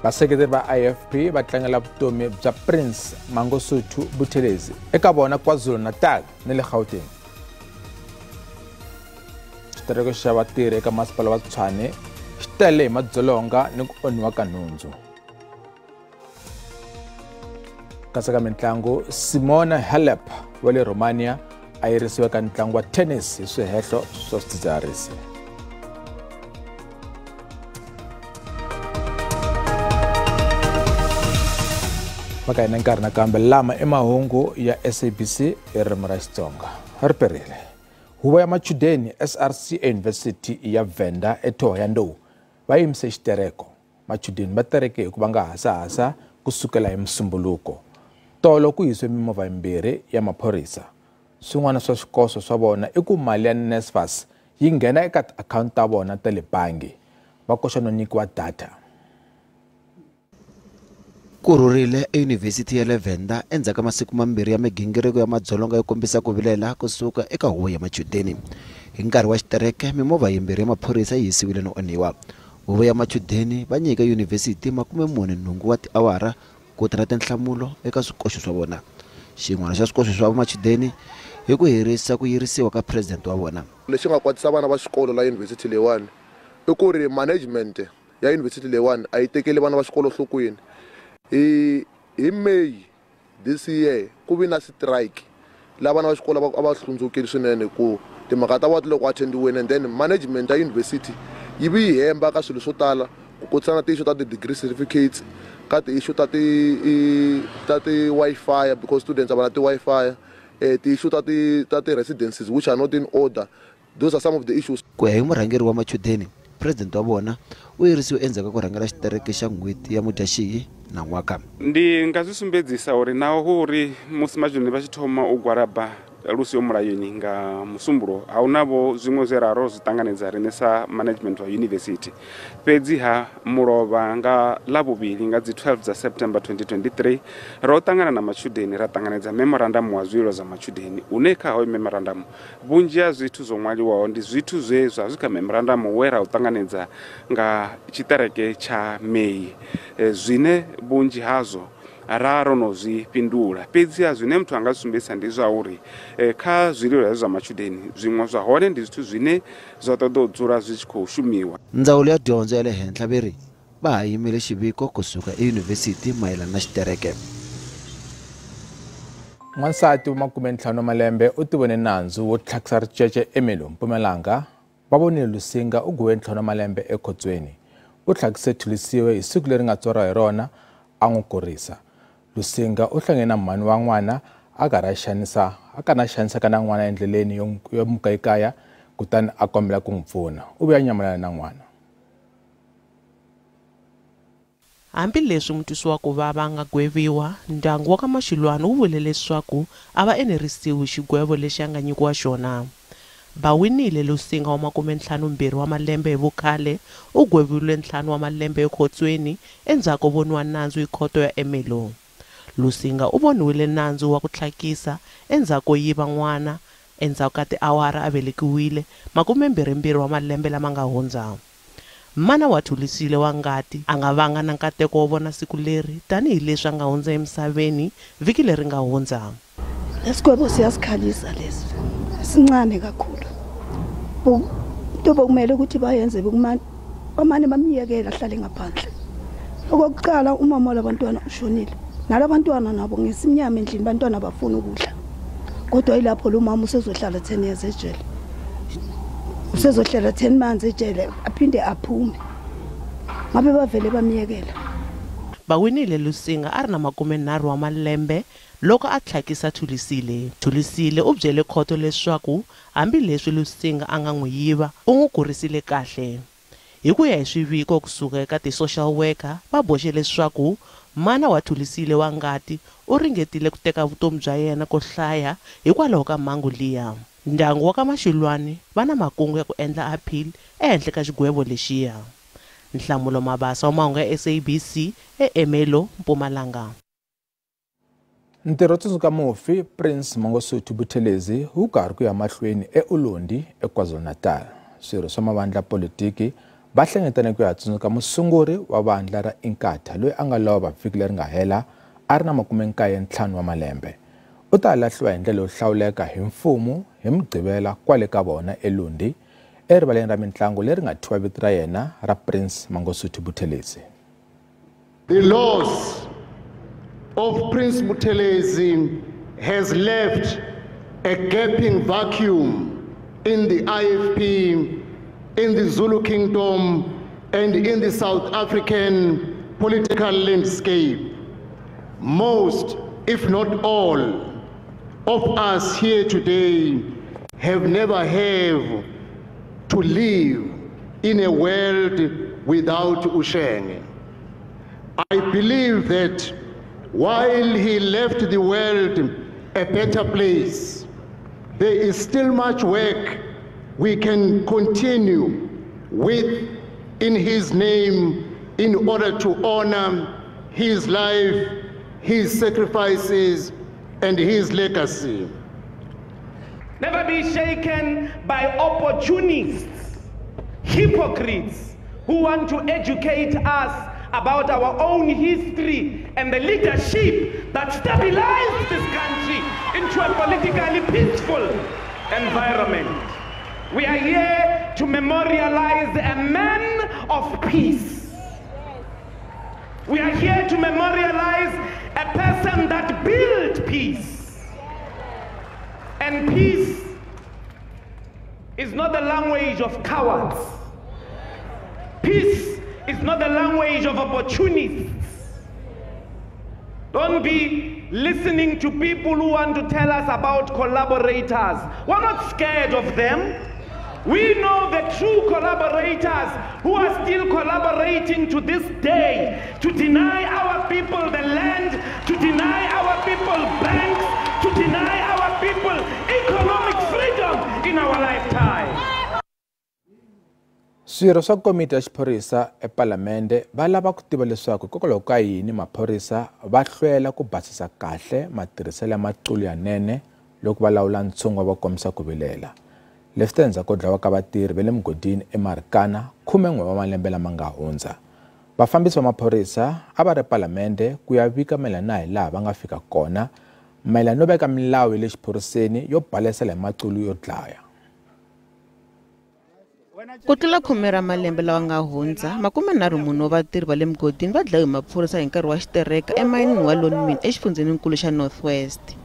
Vaseketeri va IFP va tlangela vutomi bya Prince Mangosuthu Buthelezi eka vona KwaZulu-Natal ni le Gauteng. Xitereko xa vatirhi eka masipala wa Tshwane xi tele hi madzolonga ni ku onhiwa ka nhundzu. Kasi ka mintlangu, Simona Halep wa le Romania a yirisiwe ka ntlangu wa tennis hi swihehlo swa swidzidziharisi. Va ka hina nkarhi nakambe lama i mahungu ya SABC hi ririmi ra Xitsonga. Ri perile. Huvo ya machudeni SRC University ya Venda eThohoyandou va yimise xitereko. Machudeni va tereke hi ku vanga hasahasa kusukela hi Musumbuluko. Tolo ku hisiwe mimovha yimbirhi ya maphorisa. Swin'wana swa swikoxo swa vona i ku mali ya NSFAS yi nghena eka tiakhawunti ta vona ta le bangi. Va koxa no nyikiwa data. Ku rhurile eyunivhesiti ya le Venda endzhaku ka masiku mambirhi ya migingiriko ya madzolonga yo kombisa ku vilela kusuka eka huvo ya machudeni. Hi nkarhi wa xitereke, mimovha yimbirhi ya maphorisa yi hisiwile no onhiwa. Huvo ya machudeni va nyike yunivhesiti 48 wa tiawara ku ta na tinhlamulo eka swikoxo swa vona. Xin'wana xa swikoxo swa machudeni hi ku herisa ku yirisiwa ka president wa vona. Lexi nga kwatisa vana va xikolo la yunivhesiti leyiwani i ku ri management ya yunivhesiti leyiwani a yi tekeli vana va xikolo enhlokweni. Hi May this year ku vi na strike la vana va xikolo a va hlundzukile swinene ku timhaka ta vona ti le ku attendiweni, and then management ya yunivhesiti yi vi yi hemba ka swilo swo tala ku kotisa na ti-issue ta ti-degree certificates, ka ti-issue ta ti Wi-Fi because students a va na ti-Wi-Fi, ti-issue ta ti-residences which are not in order. Those are some of the issues. Ku ya hi murhangeri wa machudeni, president wa vona u yirisiwe endzhaku ka ku rhangela xitereke xa n'hweti ya Mudyaxihi na n'waka. Ndi nga zwi sumbedzisa uri naho hu uri musi machudeni vha tshi thoma u gwalaba lu siho mulayoni nga Musumbulo, a huna vho zwiṅwe zwe ra ro zwi ṱanganedza riṋe sa management wa university. Fhedziha mulovha nga Ḽavhuvhili nga dzi 12 dza September 2023 ro ṱangana na machudeni ra ṱanganedza memorandum wa zwililo zwa machudeni, une kha hoyo memorandum vhunzhi ha zwithu zwo ṅwaliwaho ndi zwithu zwe zwa zwi kha memorandum we ra u ṱanganedza nga tshiṱereke tsha May, zwine vhunzhi hazwo ra ro no zwi fhindula. Fhedziha zwine muthu anga zwi sumbedzisa ndi zwa uri kha zwililo hezwi zwa machudeni zwiṅwe zwa hone ndi zwithu zwine zwa ṱoḓa u dzula zwi tshi khou shumiwa. Ndzawulo ya dyondzo ya le henhla ve ri va ha yimele xiviko kusuka eyunivhesiti mayelana na xitereke. N'wansati wa 50 wa malembe u tivone nandzu wo tlhakisa ricece Ermelo Mpumalanga. Va vonile Lusinga u gweviwe 5 wa malembe ekhotsweni. U tlhakise Thulisiwe hi siku leri nga tswariwa hi rona a n'wi kurisa. Lusinga u hlangene na mhani wa n'wana a karhi a xanisa a karhi a xaniseka na n'wana endleleni yo muka ekaya, kutani a kombela ku n'wi pfuna. U vuya nyamalala na n'wana. Hambileswi mutwisi wa ku vava a nga gweviwa, ndyangu wa ka Maxilwana wu vule leswaku a va enerisiwi xigwevo lexi a nga nyikiwa xona. Bawinile Lusinga wa 52 wa malembe hi vukhale u gweviwile 5 wa malembe ekhotsweni endzhaku ko voniwa nandzu hi khoto ya Ermelo. Lusinga u voniwile nandzu wa ku tlhakisa endzhaku ko yiva n'wana endzhaku ka tiawara a velekiwile 22 wa malembe lama nga hundza. Mana wa Thulisile wa ngati a nga vanga na nkateko wo vona siku leri tanihileswi a nga hundza emisaveni vhiki leri nga hundza. Lesigwebo siyasikhalisa lesi, sincane kakhulu. Into bekumele ukuthi bayenze bamane bamyekele ahlale ngaphandle. Okokuqala umama walabantwana ushonile, nalabantwana nabo ngesimnyama endlini, bantwana bafuna ukudla. Kodwa yilapho lo mama usezohlala 10 years ejele, usezohlala 10 months ejele aphinde aphume. Ngabe bavele bamyekela. Bawinile Lusinga a ri na 30 wa malembe loko a tlhakisa Thulisile. Thulisile u byele khoto leswaku hambileswi Lusinga a nga n'wi yiva, u n'wi kurisile kahle. Hi ku ya hi swiviko kusuka eka ti-social worker, va boxe leswaku mana wa Thulisile wa ngati u ringetile ku teka vutomi bya yena ko hlaya hikwalaho ka mhangu liya. Ndyangu wa ka Maxilwani va na makungu ya ku endla appeal ehenhla ka xigwevo lexiya. Nhlamulo Mabasa wa mahungu ya SABC eErmelo, Mpumalanga. Ntirho wo tsundzuka mufi Prince Mangosuthu Buthelezi wu karhi ku ya mahlweni eUlundi eKwaZulu-Natal. Swirho swa mavandla politiki, va hlengeletane ku ya tsundzuka musunguri wa vandla ra Inkatha loyi a nga lova vhiki leri nga hela a ri na 95 wa malembe. U ta lahliwa hi ndlela yo hlawuleka hi mfumo hi Mugqivela kwale ka vona eLundi erivaleni ra mintlangu leri nga thyiwa vito ra yena ra Prince Mangosuthu Buthelezi. The loss of Prince Buthelezi has left a gaping vacuum in the IFP, in the Zulu Kingdom, and in the South African political landscape. Most, if not all, of us here today have never had to live in a world without Ushenge. I believe that while he left the world a better place, there is still much work we can continue with in his name in order to honor his life, his sacrifices, and his legacy. Never be shaken by opportunists, hypocrites who want to educate us about our own history and the leadership that stabilized this country into a politically peaceful environment. We are here to memorialize a man of peace. We are here to memorialize a person that built peace. And peace is not the language of cowards. Peace is not the language of opportunists. Don't be listening to people who want to tell us about collaborators. We're not scared of them. We know the true collaborators who are still collaborating to this day to deny our people the land, to deny our people banks, to deny our people economic freedom in our lifetime. Swirho swa komiti ya xiphorisa ePalamende va lava ku tiva leswaku hikokwalaho ka yini maphorisa va hlwela ku basisa kahle matirhiselo ya maqulu yanene loko va lawula ntshungu wa va kombisa ku vilela. Leswi endzhaku ko dlawa ka vatirhi va le mugodini eMarikana 11 wa malembe lama nga hundza. Vafambisi va maphorisa a va ri ePalamende ku ya vika mayelana hi laha va nga fika kona mayelana no veka milawu ya le xiphoriseni yo balesela hi maqulu yo dlaya. Ku tlula khume ra malembe lawa nga hundza, 34 wa vatirhi va le mugodini va dlawe hi maphorisa hi nkarhi wa xitereka emayinini wa Lonmin exifundzheninkulu xa North West.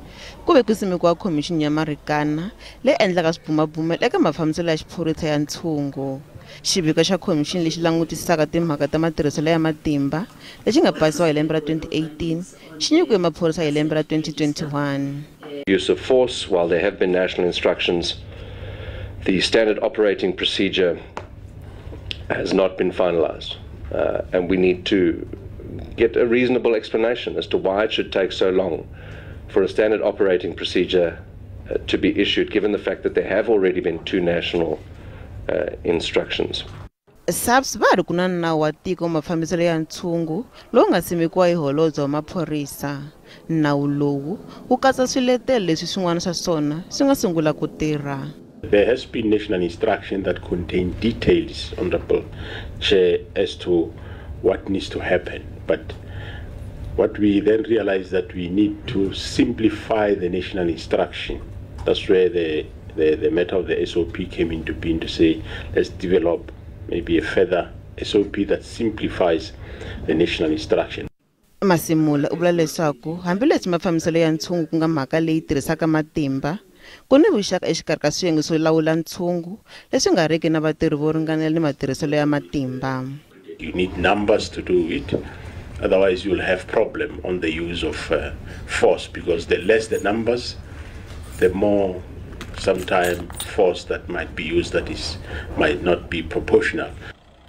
Ku ve ku simekiwa khomixini ya Marikana leyi endlaka swibumabumelo eka mafambiselo ya xiphorisa ya ntshungu. Xiviko xa khomixini lexi langutisisaka timhaka ta matirhiselo ya matimba lexi nga pasiwa hi lembe ra 2018 xi nyikiwe maphorisa hi lembe ra 2021. Use of force, while there have been national instructions, the standard operating procedure has not been finalized, and we need to get a reasonable explanation as to why it should take so long for a standard operating procedure to be issued, given the fact that there have already been 2 national instructions. SAPS va ri ku na nawu wa tiko mafambiselo ya ntshungu lowu nga simekiwa hi holobye wa maphorisa. Nawu lowu wu katsa swiletelo leswi swin'wana swa swona swi nga sungula ku tirha. There has been national instruction that contain details, Honorable Chair, as to what needs to happen. But what we then realized that we need to simplify the national instruction. That's where the matter of the SOP came into being, to say, let's develop maybe a further SOP that simplifies the national instruction. Masimula u vula leswaku hambileswi mafambiselo ya ntshungu ku nga mhaka leyi tirhisaka matimba, ku ni vuxaka exikarhi ka swiyenge swo lawula ntshungu leswi nga riki na vatirhi vo ringanela ni matirhiselo ya matimba. You need numbers to do it, otherwise you'll have problem on the use of force, because the less the numbers, the more sometimes force that might be used that is might not be proportional.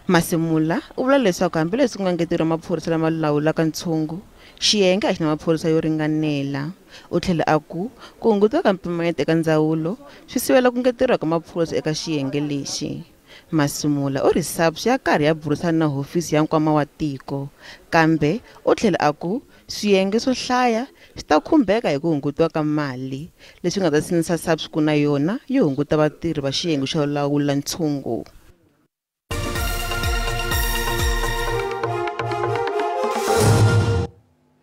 Masimula u vula leswaku hambileswi ku nga ngeteriwa maphorisa lama lawulaka ntshungu, xiyenge a xi na maphorisa yo ringanela. U tlhela a ku ku hungutiwa ka mpimanyeto eka ndzawulo swi sivela ku ngeteriwa ka maphorisa eka xiyenge lexi. Masimula u ri SAPS ya karhi ya burisana na hofisi ya nkwama wa tiko, kambe u tlhela a ku swiyenge swo hlaya swi ta khumbeka hi ku hungutiwa ka mali, leswi nga ta sindzisa SAPS ku na yona yi hunguta vatirhi va xiyenge xo lawula ntshungu.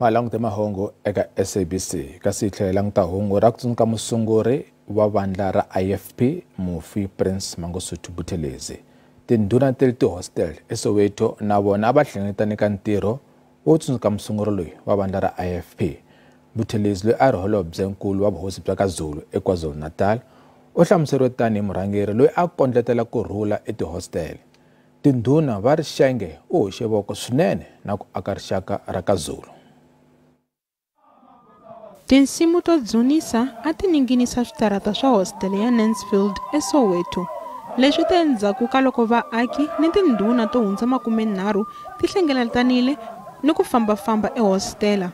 Malanguta mahungu eka SABC kasi hi tlhela languta hungu ra ku tsundzuka musunguri wa vandla ra IFP mufi Prince Mangosuthu Buthelezi. Tindhuna ta le tihostel eSoweto na vona a va hlengeletane ka ntirho wo tsundzuka musunguri loyi wa vandla ra IFP. Buthelezi loyi a ri holobyenkulu wa vuhosi bya KaZulu eKwaZulu-Natal u hlamuseriwe tanihi murhangeri loyi a kondletela ku rhula etihostel. Tindhuna va ri Shenge u hoxe voko swinene na ku aka rixaka ra KaZulu. Tinsimu to dzunisa a ti ninginisa switarata swa hositele ya Mansfield eSoweto. Leswi ta endzhaku ka loko vaaki ni tindhuna to hundza 30 ti hlengeletanile ni ku fambafamba ehositela.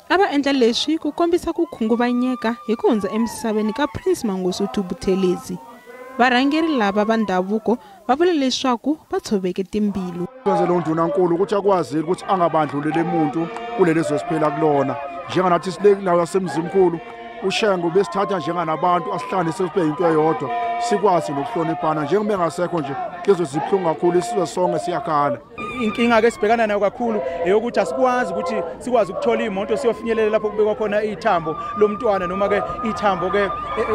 A va endla leswi ku kombisa ku khunguvanyeka hi ku hundza emisaveni ka Prince Mangosuthu Buthelezi. Varhangeri lava va ndhavuko va vula leswaku va tshoveke timbilu. Kwenzela undunankulu ukuthi akwazile ukuthi angabandluleli umuntu kuleli zwe siphila kulona. Njenganathi sileki yasemzimkhulu uShengo besithatha njenganabantu asihlanganise sibe into eyodwa sikwazi nokuhloniphana njengoba engasekho nje kuzo zibuhlungu kakhulu isizwe sonke siyakhala. Inkinga ke sibhekana nayo kakhulu eyokuthi asikwazi ukuthi sikwazi ukuthola imoto siyofinyelela lapho kubekwa khona ithambo lomntwana noma ke ithambo ke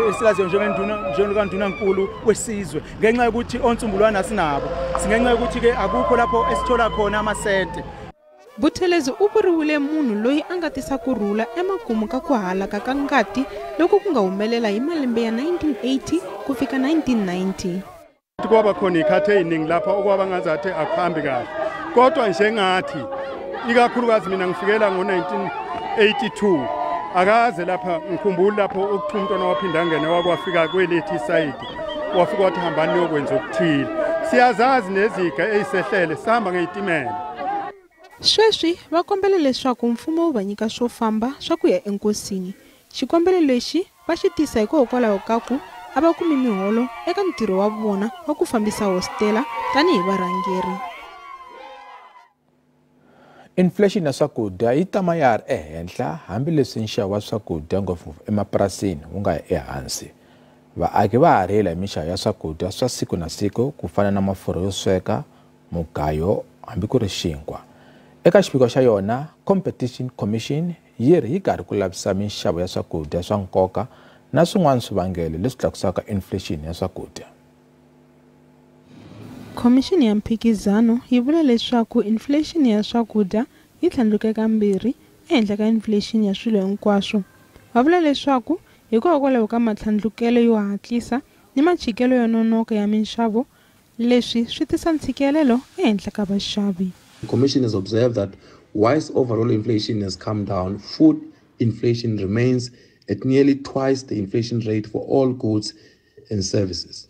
esilaziyo njengenduna njengokandunankulu wesizwe ngenxa yokuthi onsumbulwana asinabo singenxa yokuthi ke akukho lapho esithola khona amasente. Buthelezi u vuriwile munhu loyi a nga tisa ku rhula emakumu ka ku halaka ka ngati loko ku nga humelela hi malembe ya 1980 ku fika 1990. Kwaba khona ikhathi eyiningi lapha okwaba ngazathi akuhambi kahle kodwa njengathi ikakhulukazi mina ngifikela ngo-1982 akaze lapha ngikhumbula lapho ukuthu umntwana waphinda angene wakwafika kwelethi isayidi wafika wathi hambani niyokwenza okuthile. Siyazazi neziga eyisehlele sihamba ngeyitimela. Sweswi va kombela leswaku mfumo wu va nyika swo famba swa ku ya enkosini. Xikombelo lexi va xi tisa hikokwalaho ka ku a va kumi miholo eka ntirho wa vona wa ku fambisa hositela tanihi varhangeri. Inflation ya swakudya yi tama ya ha ri ehenhla hambileswi nxavo wa swakudya ngopfungopfu emapurasini wu nga ya ehansi. Vaaki va ha rila hi minxavo ya swakudya swa siku na siku ku fana na mafurha yo sweka, mugayo hambi ku ri xinkwa. Eka xiviko xa yona, Competition Commission yi ri yi karhi ku lavisisa minxavo ya swakudya swa nkoka na swin'wana swivangelo leswi tlakusaka inflation ya swakudya. Khomixini ya mphikizano yi vula leswaku inflation ya swakudya yi tlhandluke kambirhi ehenhla ka inflation ya swilo hinkwaswo. Va vula leswaku hikokwalaho ka matlhandlukelo yo hatlisa ni machikelo yo nonoka ya minxavo, leswi swi tisa ntshikelelo ehenhla ka vaxavi. The Commission has observed that whilst overall inflation has come down, food inflation remains at nearly twice the inflation rate for all goods and services.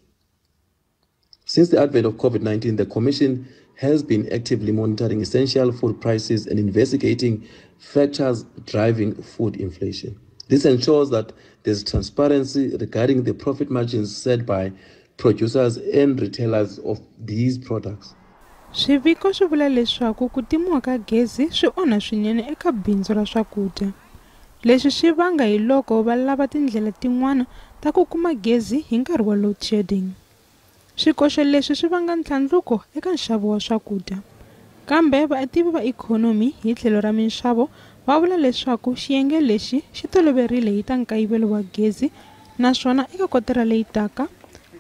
Since the advent of COVID-19, the Commission has been actively monitoring essential food prices and investigating factors driving food inflation. This ensures that there's transparency regarding the profit margins set by producers and retailers of these products. Swiviko swi vula leswaku ku timiwa ka gezi swi onha swinene eka bindzu ra swakudya. Leswi swi vanga hi loko va lava tindlela tin'wana ta ku kuma gezi hi nkarhi wa load shedding. Swikoxo leswi swi vanga ntlhandluko eka nxavo wa swakudya. Kambe vativi va ikhonomi hi tlhelo ra minxavo va vula leswaku xiyenge lexi xi toloverile hi ta nkayivelo wa gezi naswona eka kotara leyi taka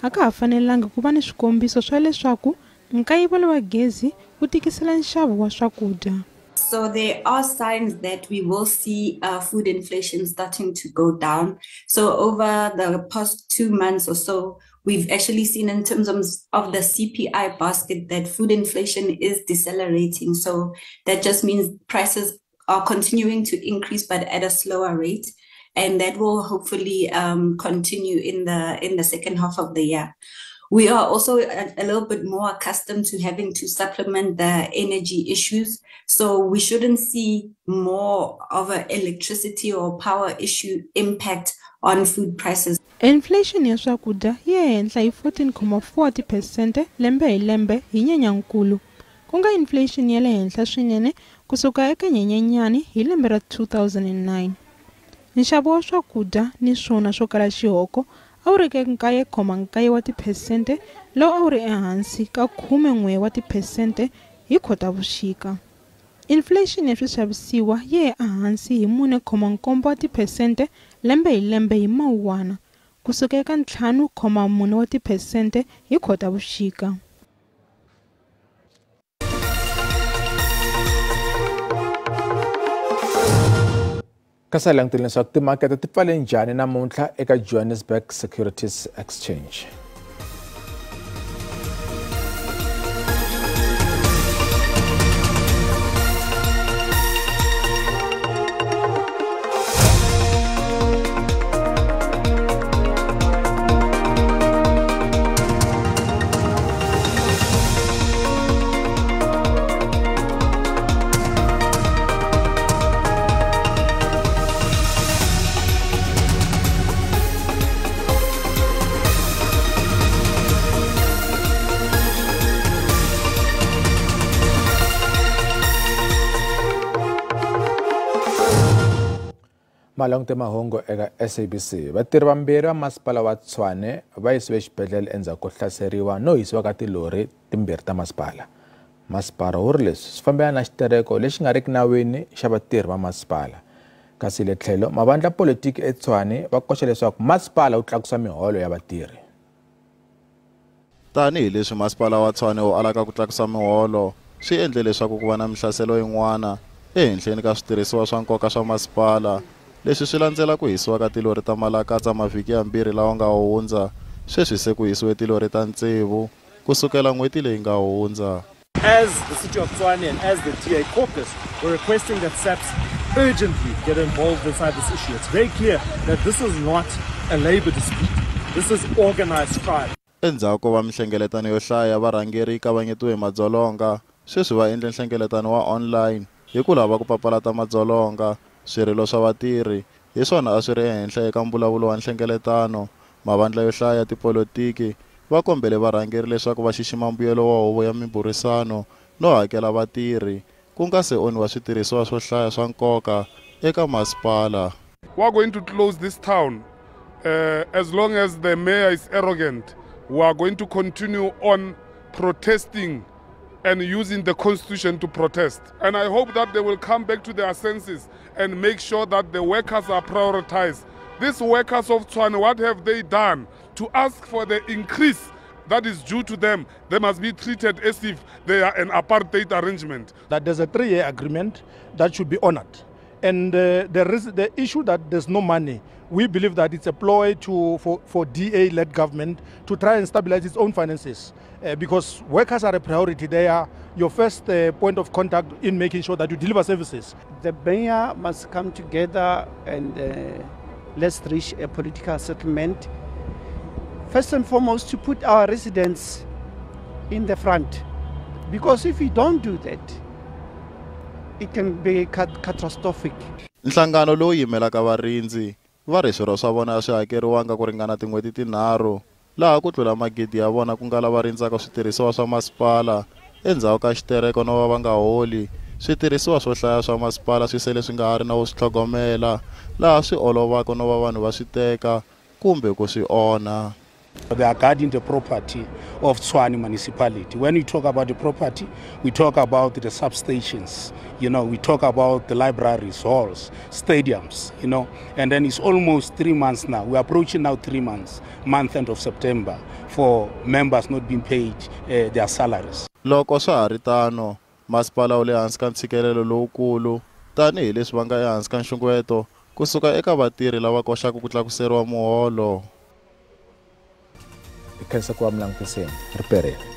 a ka ha fanelanga ku va ni swikombiso swa leswaku nkayivelo wa gezi wu tikisela nxavo wa swakudya. So there are signs that we will see food inflation starting to go down. So over the past 2 months or so, we've actually seen in terms of the CPI basket that food inflation is decelerating. So that just means prices are continuing to increase, but at a slower rate. And that will hopefully continue in the second half of the year. We are also a little bit more accustomed to having to supplement the energy issues. So we shouldn't see more of an electricity or power issue impact on food prices. Inflation ya swakudya yi ehenhla hi 14.4% lembe hi lembe hi Nyenyankulu, ku nga inflation ya le henhla swinene kusuka eka Nyenyenyani hi lembe ra 2009. Nxavo wa swakudya ni swona swo kala xihoko a wu ri ka 9.9 wa tiphesente lowu a wu ri ehansi ka 11 wa tiphesente hi Khotavuxika. Inflation ya swixavisiwa yi ye ehansi hi 4.7 wa tiphesente lembe hi lembe hi Mawuwana, kusuka eka 5.4 wa tiphesente hi Khotavuxika. Kasi hi langutile leswaku timakete ti pfale njhani namuntlha eka Johannesburg Securities Exchange. Malongte mahungu eka SABC. Vatirhi vambirhi va masipala wa Tshwane va yisiwe exibedhlele endzhaku ko hlaseriwa no hisiwa ka tilori timbirhi ta masipala. Masipala wu ri leswi swi fambelana na xitereko lexi nga riki nawini xa vatirhi va masipala. Kasi le tlhelo mavandla politiki eTshwane va koxa leswaku masipala wu tlakusa miholo ya vatirhi. Tanihi leswi masipala wa Tshwane wu alaka ku tlakusa miholo, swi endle leswaku ku va na mihlaselo yin'wana ehenhleni ka switirhisiwa swa nkoka swa masipala. Leswi swi landzela ku hisiwa ka tilori ta malakatsa mavhiki yambirhi lawa nga hundza, sweswi se ku hisiwe tilori ta tsevu kusukela n'hweti leyi nga hundza. As the city of Tshwane and as the DA caucus, we're requesting that SAPS urgently get involved inside this issue. It's very clear that this is not a labor dispute. This is organized crime. Endzhaku ko va mihlengeletano yo hlaya varhangeri yi kavanyetiwe hi madzolonga, sweswi va endle nhlengeletano wa online hi ku lava ku papalata madzolonga. Swirilo swa vatirhi hi swona a swi ri ehenhla eka mbulavulo wa nhlengeletano. Mavandla yo hlaya ya tipolotiki va kombele varhangeri leswaku va xixima mbuyelo wa huvo ya miburisano no hakela vatirhi ku nga se onhiwa switirhisiwa swo hlaya swa nkoka eka masipala. We are going to close this town as long as the mayor is arrogant. We are going to continue on protesting and using the constitution to protest. And I hope that they will come back to their senses and make sure that the workers are prioritized. These workers of Tshwane, what have they done to ask for the increase that is due to them? They must be treated as if they are an apartheid arrangement. That there's a 3-year agreement that should be honored. And there is the issue that there's no money. We believe that it's a ploy for DA-led government to try and stabilize its own finances, because workers are a priority. They are your first point of contact in making sure that you deliver services. The mayor must come together and let's reach a political settlement. First and foremost, to put our residents in the front, because if we don't do that, it can be catastrophic. Nhlangano lowu yimelaka varindzi va ri swirho swa vona a swi hakeriwanga ku ringana tin'hweti tinharhu, laha ku tlula magidi ya vona ku nga lava rindzaka switirhisiwa swa masipala endzhaku ka xitereko no va va nga holi. Switirhisiwa swo hlaya swa masipala swi sele swi nga ha ri na wo swi tlhogomela, laha swi olovaka no va vanhu va swi teka kumbe ku swi onha. They are guarding the property of Tshwane municipality. When we talk about the property, we talk about the substations, you know, we talk about the libraries, halls, stadiums, you know, and then it's almost 3 months now. We're approaching now 3 months, month end of September, for members not being paid their salaries. Loko swa ha ri tano, masipala wu le hansi ka ntshikelelo lowukulu tanihileswi va nga ehansi ka nxungeto kusuka eka vatirhi lava koxaka ku tlakuseriwa muholo. Khensa ku va mi langutiseni ri perile.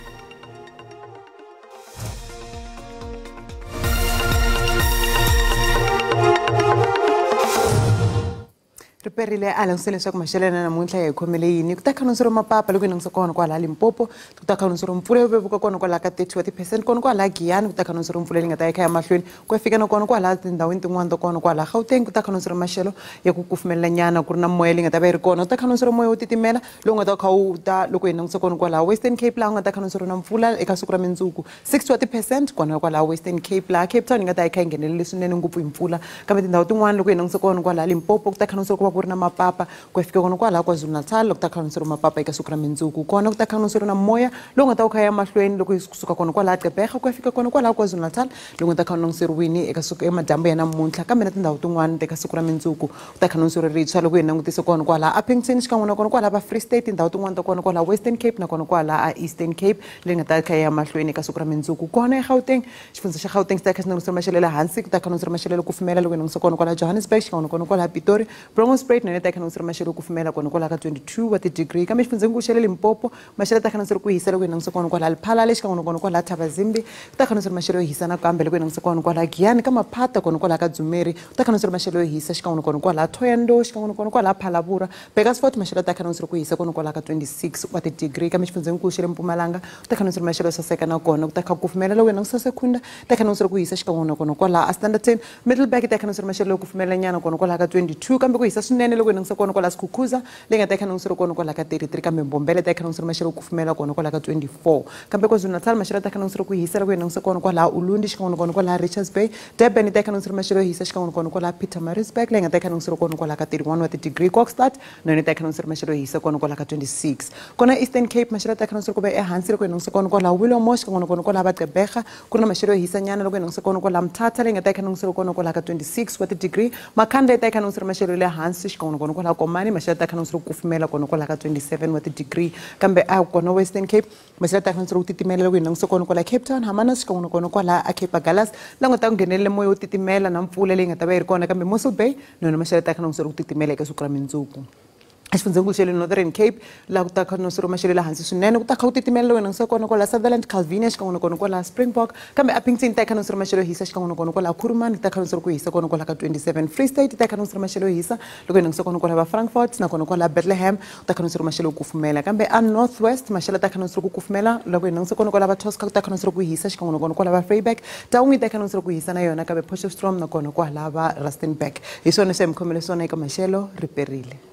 Ri perile a langutise leswaku maxelo ya namuntlha ya hi khomele yini. Ku ta khanselo mapapa loko hi langutisa kona kwala Limpopo, ku ta khanselo mpfula yo vevuka kona kwala ka 30% kona kwala Giyani, ku ta khanselo mpfula leyi nga ta ya kha ya mahlweni ku ya fika na kona kwala tindhawini tin'wana ta kona kwala Gauteng, ku ta khanselo maxelo ya ku kufumelela nyana ku ri na moya leyi nga ta va yi ri kona, ku ta khanselo moya wo titimela lowu nga ta kha wu ta loko hi langutisa kona kwala Western Cape, laha ku nga ta khanselo na mpfula eka siku ra mundzuku 60% kona kwala Western Cape, laha Cape Town yi nga ta yi kha yi nghenelele swinene ngopfu hi mpfula. Kambe tindhawu tin'wana loko hi langutisa kona kwala Limpopo, ku ta khanselo ku ku va ku ri na mapapa ku ya fika kona kwalaha KwaZulu-Natal loko ta kha ri mapapa eka siku ra mundzuku. Kona ku ta kha ri na moya lowu nga ta wu kha ya mahlweni loko hi kusuka kona kwalaha Gqeberha ku ya fika kona kwalaha KwaZulu-Natal lowu nga ta kha ri eka siku emadyambu ya namuntlha, kambe na tindhawu tin'wana eka siku ra mundzuku ku ta kha ri ritshwa loko hi langutise kona kwalaha Upington xikan'we na kona kwalaha va Free State, tindhawu tin'wana ta kona kwalaha Western Cape na kona kwalaha Eastern Cape leyi nga ta kha ya mahlweni eka siku ra mundzuku. Kona eGauteng, xifundza xa Gauteng xi ta kha xi langutise maxelo ya le hansi, ku ta kha ri maxelo ku fumela loko hi langutise kona kwalaha Johannesburg xikan'we na kona kwalaha Pretoria. Bronkhorstspruit na yona ta kha ri maxelo ku fumela kona kwalaha ka 22 wa ti-degree, kambe xifundzenkulu xa le Limpopo maxelo ta kha ri ku hisa loko hi langutise kona kwalaha Lephalale xikan'we na kona kwalaha Thabazimbi, ku ta kha ri maxelo yo hisa nakambe loko hi langutise kona kwalaha Giyani ka Maphata kona kwalaha ka Dzumeri, ku ta kha ri maxelo yo hisa xikan'we na kona kwalaha Thohoyandou xikan'we na kona kwalaha Phalaborwa. Burgersfort maxelo ta kha ri ku hisa kona kwalaha ka 26 wa ti-degree, kambe xifundzenkulu xa le Mpumalanga ku ta kha ri maxelo yo saseka na kona ku ta kha ku kufumela loko hi langutisa Secunda ta kha ri ku hisa xikan'we na kona kwalaha Standerton. Middelburg ta kha ri maxelo yo kufumela nyana kona kwalaha ka 22, kambe ku hisa swinene loko hi langutisa kona kwalaha Skukuza leyi nga ta kha ri kona kwalaha ka 33, kambe Mbombela ta kha ri maxelo yo kufumela kona kwalaha ka 24. Kambe KwaZulu-Natal maxelo ta kha ri ku hisa loko hi langutisa kona kwalaha Ulundi xikan'we na kona kwalaha Richards Bay. Durban ta kha ri maxelo yo hisa xikan'we na kona kwalaha Pietermaritzburg leyi nga ta kha ri kona kwalaha ka 31 wa ti-degree. Kokstad na yona ta kha ri maxelo yo hisa kona kwalaha ka 26. Kona Eastern Cape maxelo ta kha ri ku va ehansi loko hi langutisa kona kwalaha Willowmore xikan'we na kona kwalaha Gqeberha, ku ri na maxelo yo hisa nyana loko hi langutisa kona kwalaha Mthatha leyi nga ta kha ri kona kwalaha ka 26 wa ti-degree. Makhanda yi ta kha ri maxelo ya le hansi xikan'we na kona kwalaha Komani maxelo ta kha ri ku kufumela kona kwalaha ka 27 wa ti-degree, kambe a kona Western Cape maxelo ta kha ri ku titimela loko hi langutisa kona kwalaha Cape Town Hermanus xikan'we na kona kwalaha Cape Agulhas la nga ta nghenelele moya wo titimela na mpfula leyi nga ta va yi ri kona, kambe Mossel Bay na yona maxelo ta kha ri ku titimela eka siku ra mundzuku. Xifundzenkulu xa le Northern Cape laha ku ta kha ri maxelo ya le hansi swinene, ku ta kha ku titimela loko hi langutisa kona kwalaha Sutherland, Calvinia xikan'we na kona kwalaha Springbok, kambe Upington ta kha ri maxelo yo hisa xikan'we na kona kwalaha Kuruman ta kha ri ku hisa kona kwalaha ka 27. Free State ta kha ri maxelo yo hisa loko hi langutisa kona kwalaha Frankfurt na kona kwalaha Bethlehem ta kha ri maxelo yo kufumela, kambe a North West maxelo ta kha ri ku kufumela loko hi langutisa kona kwalaha Tosca ta kha ri ku hisa xikan'we na kona kwalaha Vryburg. Taung ta kha ri ku hisa na yona, kambe Potchefstroom na kona kwalaha Rustenburg. Hi swona swi hi mi khomele swona eka maxelo riperile.